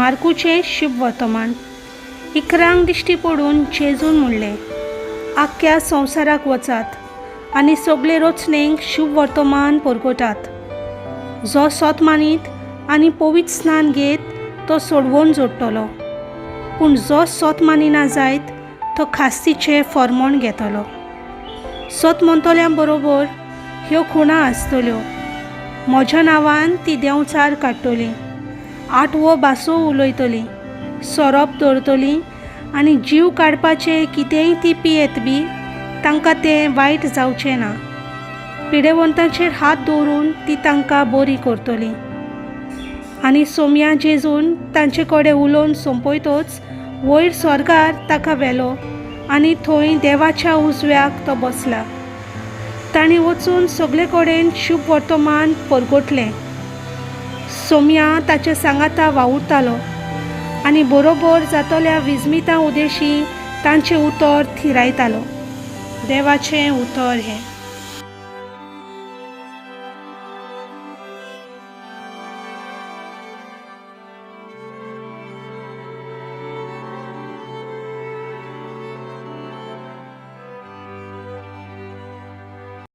मार्कूचें शुभ वर्तमान. इकरांक दिश्टी पडून जेजून म्हणलें, आख्ख्या संवसाराक वचात आनी सगळे रचणेक शुभ वर्तमान परगटात. जो सत मानीत आनी पवित्र स्नान घेत तो सोडवून जोडटलो, पूण जो सत मानिना जायत तो खास्तीचें फॉर्मोण घेतलो. सत म्हणटल्या बरोबर ह्यो खुणा आसतल्यो, म्हज्या नांवान ती देंवचार काडटलीं, आठवो भासो उलयतलीं, सोरोप दवरतलीं आनी जीव काडपाचें कितेंय ती पियेत बी तांकां तें वायट जावचें ना. पिडेवंतांचेर हात दवरून ती तांकां बरी करतलीं. आनी सोमया जेजून तांचे कडेन उलोवन सोंपयतच वयर स्वर्गार ताका व्हेलो आनी थंय देवाच्या उजव्याक तो बसला. तांणी वचून सगळे कडेन शुभ वर्तमान परगटलें. सोमया ताच्या सांगाता वावुरतालो आनी बरोबर जातल्या विस्मिता उदेशी तांचें उतर थिरायतालो. देवाचें उतर हें.